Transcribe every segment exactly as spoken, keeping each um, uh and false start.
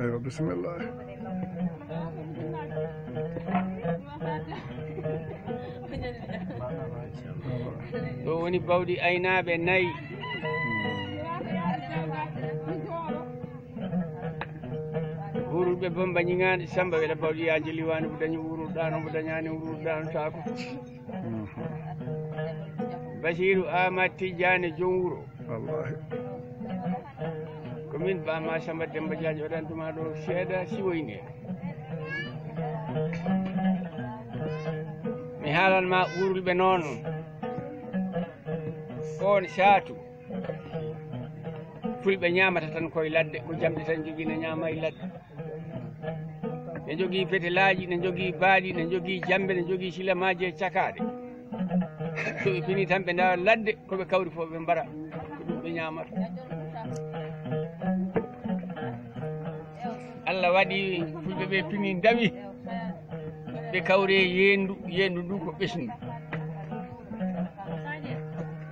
Eywa, bisimilla. Ɗo woni bawɗi aynaaɓe nayi. Wuurulɓe Bamba ñiŋaaɗe Samba wela bawɗi yaaji liwaani, mo dañi wuurul ɗaano, mo dañaani wuurul ɗaano taako. Basiiru Aamad Tijjaane Joom Wuro. Wallaahi. Ko min Ba Massamba Demmba Jaajo waɗantuma ɗo seeɗa siwoyne. Mi haalan ma wuurulɓe noon. On saatu. Fulɓe ñaamata tan koye ladde, ko jamɗe tan njogii, ne ñaama e ladde. Ne njogii fetelaaji, ne njogii baaɗi, ne njogii jambe, ne njogii silamaaji e cakaaɗe. So ɓe pini tan, ɓe ndawa ladde, ko ɓe kawri fof ɓe mbara, ko ɗum ɓe ñaamata. Allah waɗi fulɓe ɓe pini ndawi, ɓe kawri e yeendu, yeendu ndu ko ɓesndu.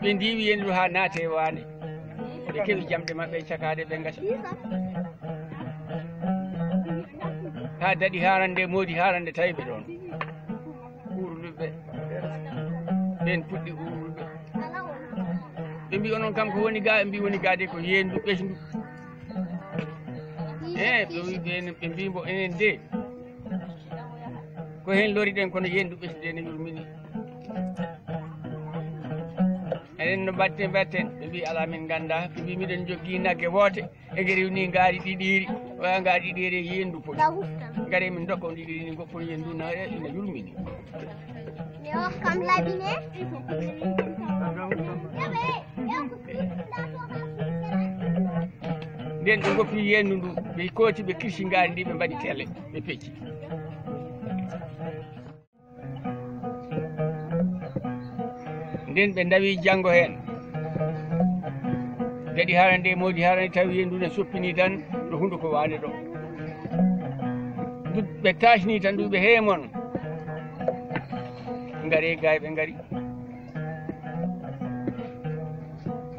Ɓe ndiiwi yeendu haa naati e waane. Ɓe keɓi jamɗe maɓɓe e cakaaɗe, ɓe ngasa. Haa daɗi haarande, moodi haarande, tawi ɓe ɗoon. Wuurluɓe ɓeen puɗɗi wuurluɓe. Ɓe mbi onon kam ko woni ga? Ɓe mbi woni ga de ko yeendu ɓesndu. E ɓe wi ɓeen, ɓe mbi mbo enen de ko heen loriɗen, kono yeendu ɓesndu ene yurmini. Enen no mbaɗten, mbaɗten? Ɓe mbi alaa, min ngannda. Ɓe mbi miɗen njogii nagge woote, ege rewni ngaari ɗiɗiiri, waya ngaari ɗiɗiiri e yeendu poti. Ngare min ndokka on ɗiɗiiri ni, ngoppon yeendu na ina yurmini. Mi hokkam labine. Nden ɓe ngoppi yeendu ndu, ɓe kooti, ɓe kirsi ngaari ndi, ɓe mbaɗi tele, ɓe pecci. Nden ɓe ndawi janngo heen. Daɗi haarande, moodi haarande, tawi yeendu ne soppini tan ɗo hunduko waane ɗo. Ndu ɓe taasni tan, ndu ɓe heemon. Ngare gaay ɓe ngari.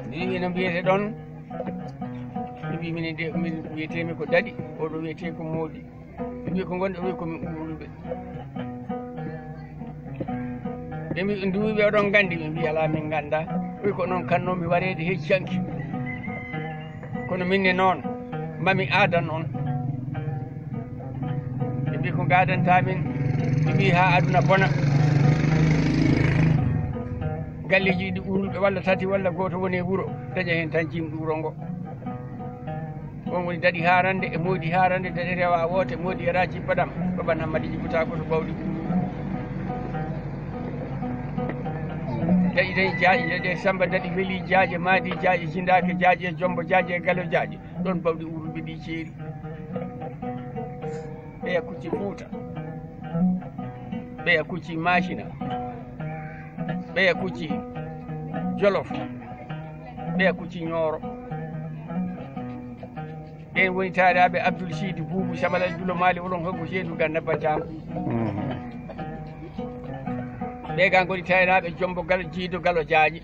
Ni ɓe no mbiyete ɗon. Ɓe mbi minen de, min wiyetemi ko Daɗi, oɗo wiyete ko Moodi. Ɓe mbi ko ngonɗo, ɓe ko min wuurluɓe. Ɓe mbi nduwi ɓe oɗon nganndi? Ɓe mbi alaa, min ngannda. Ɓe ko noon kannoo mi wareede hecci hanki. Kono min ne noon, mami aadan on. Ɓe mbi ko ngaadanta min? Ɓe mbi haa aduna bona. Galleeji ɗiɗi wuurluɓe walla tati walla gooto woni e wuro, daña heen tan jimɗuuro ngo. On woni Daɗi haarande e Moodi haarande, Daɗi rewa woote, Moodi yara jibbadam, Baba Nammadi jibbata ko to bawɗi. Daɗi dañi jaaƴe, Daɗi e Samba Daɗi weli jaaƴe, Maadi jaaƴe, Jindaake jaaƴe, Jombo jaaƴe, Galo jaaƴe. Ɗon bawɗi wuurluɓe ɗi ceeri. Ɓeya kucci Fuuta, ɓeya kucci Maasina, ɓeya kucci Jolof, ɓeya kucci Ñooro. Ɓeen woni taaraaɓe Abdul Siidi Buubu Samalal Julo Maali Wolon Hoggo Seedu Ganna Badiam. Mhm. Ɓee ga ngoni taaraaɓe Jombo Galo Jiido Galo Jaaƴe.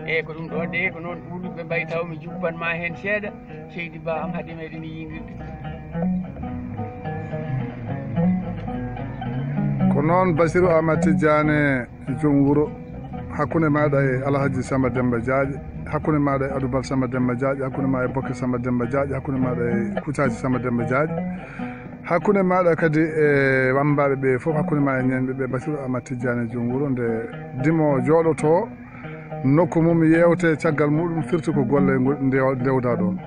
Eeyi, ko ɗum ɗo de, ko noon wuurluɓe mbayi, taw mi jubban ma heen seeɗa, seydi Ba am, hade meɗen yiindirde. Ko noon Basiru Ahmad Tijjaane joom wuro, hakkunde maaɗa e Alhaji Samba Demba Jaaƴe, hakkunde maaɗa e Adubal Samba Demba Jaaƴe, hakkunde ma e Bokke Samba Demba Jaaƴe, hakkunde maaɗa e Kucaaji Samba Demba Jaaƴe, hakkunde maaɗa kadi e wammbaaɓe ɓe fof, hakkunde ma e ñeeñɓe ɓe, Basiru Ahmad Tijjaane joom wuro, nde dimo jooɗoto, nokku mum yeewte, caggal muɗum firti ko golle ngo-, ndew-, ndewda ɗon.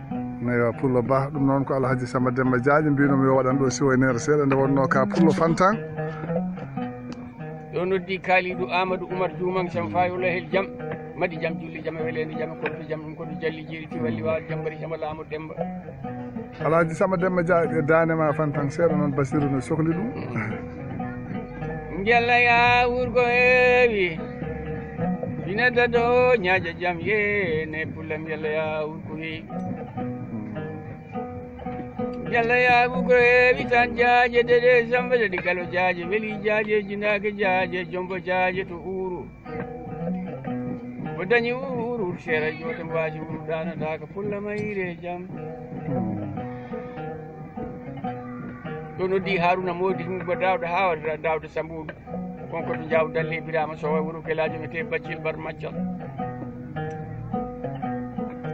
Eywa, Pullo Ba, ɗum noon ko Alhaji Samba Demba Jaaƴe, mbinomi yo waɗan ɗo siwoyneere seeɗa, nde wonnoo ka Pullo Fantan. Ɗo noddi Kaalidu Amadou Oumar Juuman, Sam Fayola hel jam, madi jam, julli jam, e weleende jam, e konto jam, ɗum ko ɗum jalli jeeri, tiwalli waal, jam bari, jam laamu Demba. Alhaji Samba Demba Jaaƴe, daande ma Fantan seeɗa noon, Basiru no sokli ɗum. Njalla yaa wurgo heewi, ina dado ñaaja jam yeene, Pullo njalla yaa wurgo heewi. Yalla yaabu ko heewi tan jaaje dede samba jadi galo jaaje weli jaaje jinaake jaaje jombo jaaje to uuru. O dañi uuru seera joote mbaasi uuru ɗaanataaka pulla mayre jam. Ɗo noddi Haruna Modi Mumba Dawda Hawa Dawda Sambudu. Kon ko to Jaaw Dalle Birama Sowa wuro Gelaajo wiyetee Baccel Bar Maccal.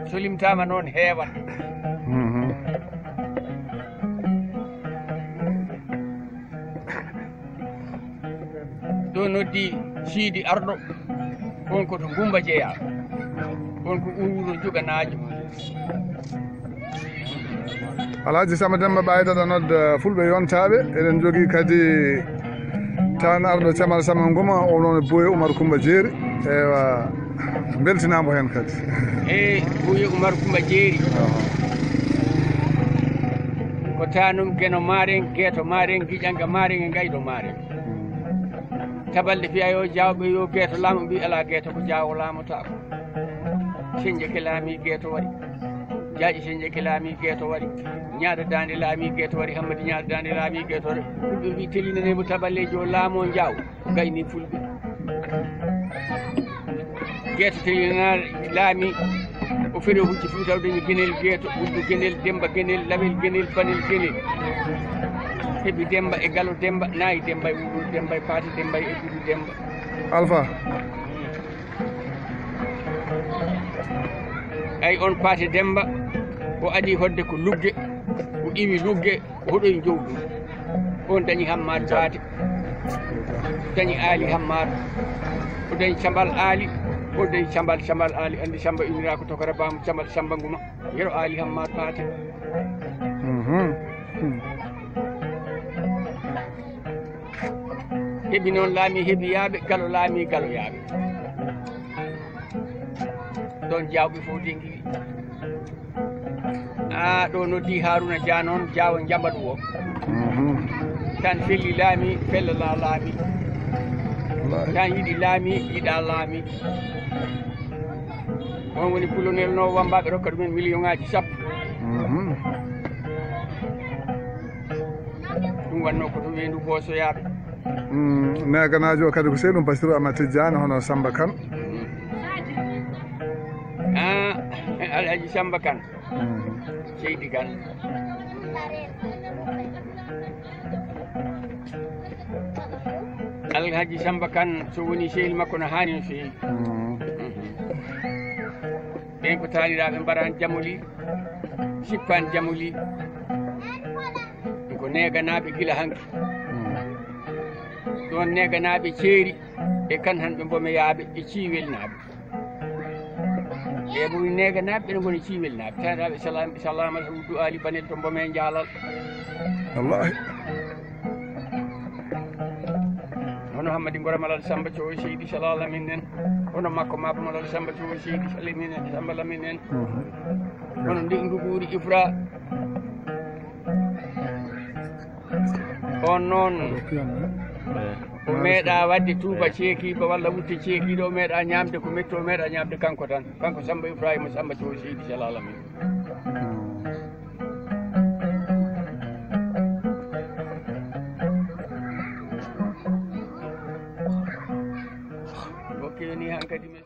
So limtaama noon heewat. Mhm. Ɗo noddi Siidi Arɗo, on ko to Gumba jeyaa, on ko uuro joganaajo. Alhaji Samba Demba Ɓaydata nodda fulɓe yontaaɓe. Eɗen jogii kadi tan arɗo Camal Samba Nguma, o noon e Boye Umar Kumba Jeeri. Ewa, mbeltinaama heen kadi. E Boye Umar Kumba Jeeri. Aha. Ko tanum geno maren, geeto maren, giƴanga maren e ngaydo maren. Tabalde fiya yo jawɓe yo geeto laamo mbi ala geeto ko jaawo laamotaako. Senjeke laami geeto wari. Jaaƴi senjeke laami geeto wari. Ñaada daande laami geeto wari. Hammadi ñaada daande laami geeto wari. Fulɓe mbi telinanemo taballejo laamo jaaw. Gayni fulɓe. Geeto telinana laami. O fere hujji Fuuta o dañi Genel Geeto, Wuddu Genel, Demba Genel, Lawel Genel, Banel Genel. Heɓi Demba e Galo Demba, Naayi Demba e Wuro Demba e Paati Demba e Gudu Demba. Alfa. Ay on Paate Demba, o adi hodde ko Lugge, o iwi Lugge, o hoɗoyi Jowdu. On dañi Hammaat Paate, dañi Aali Hammaat, o dañi Cambal Aali, o dañi Cambal, Cambal Aali, andi Samba inira ko tokora baamu Cambal Samba Nguma, yero Aali Hammaat Paate. Mhm. Hmm. Heɓi noon laami heɓi yaaɓe, Galo laami Galo yaaɓe. Ɗoon jawɓe fof dengi. A ɗo noddi Haruna Dia noon, jaawo njambaɗu o. Mhm. Tan felli laami, fellala laami. Wallaahi. Tan yiɗi laami, yiɗa laami. On woni colonel no wambaɓe rokka ɗumen million ngaji sappo. Mhm. Ɗum wannoo ko to weendu boosoyaaɓe. Mm, neeganaajo o kadi ko sey ɗum Basiru Ama Tijjaani hono Samba Kan. Ah, Alhaji Samba Kan. Mm. Seydi Kan. Alhaji Samba Kan, so woni sehil makko no haani no feewi. Mm. Mhm. Ɓen ko taaniraaɓe mbaraan jamoli, sippaan jamoli. Ko neeganaaɓe gila hanki. Mm. Ɗoon neeganaaɓe ceeri e kan han ɓe mbomeyaaɓe e ciiwelnaaɓe. E mo neeganaaɓe ɓe ngoni ciiwelnaaɓe. Taaniraaɓe salaam, salaama, wuddu aali banel to mbome njaalal. Wallaahi. Hono Hammadi Ngora Malal Samba Cowo Seydi Sala Lamin en. Hono makko Maba Malal Samba Cowo Seydi Sala Lamin en, Samba Lamin en. Mhm. Hono ndi nduguuri Ifra. On noon, o meeɗa waɗde tuuba ceekiiba walla wutte ceekiiɗo, o meeɗa ñaamde ko metti, o meeɗa ñaamde kanko tan. Kanko Samba Ibrahima Samba Cowo Seydi Sala Lamin. Ko kewni hankadi mi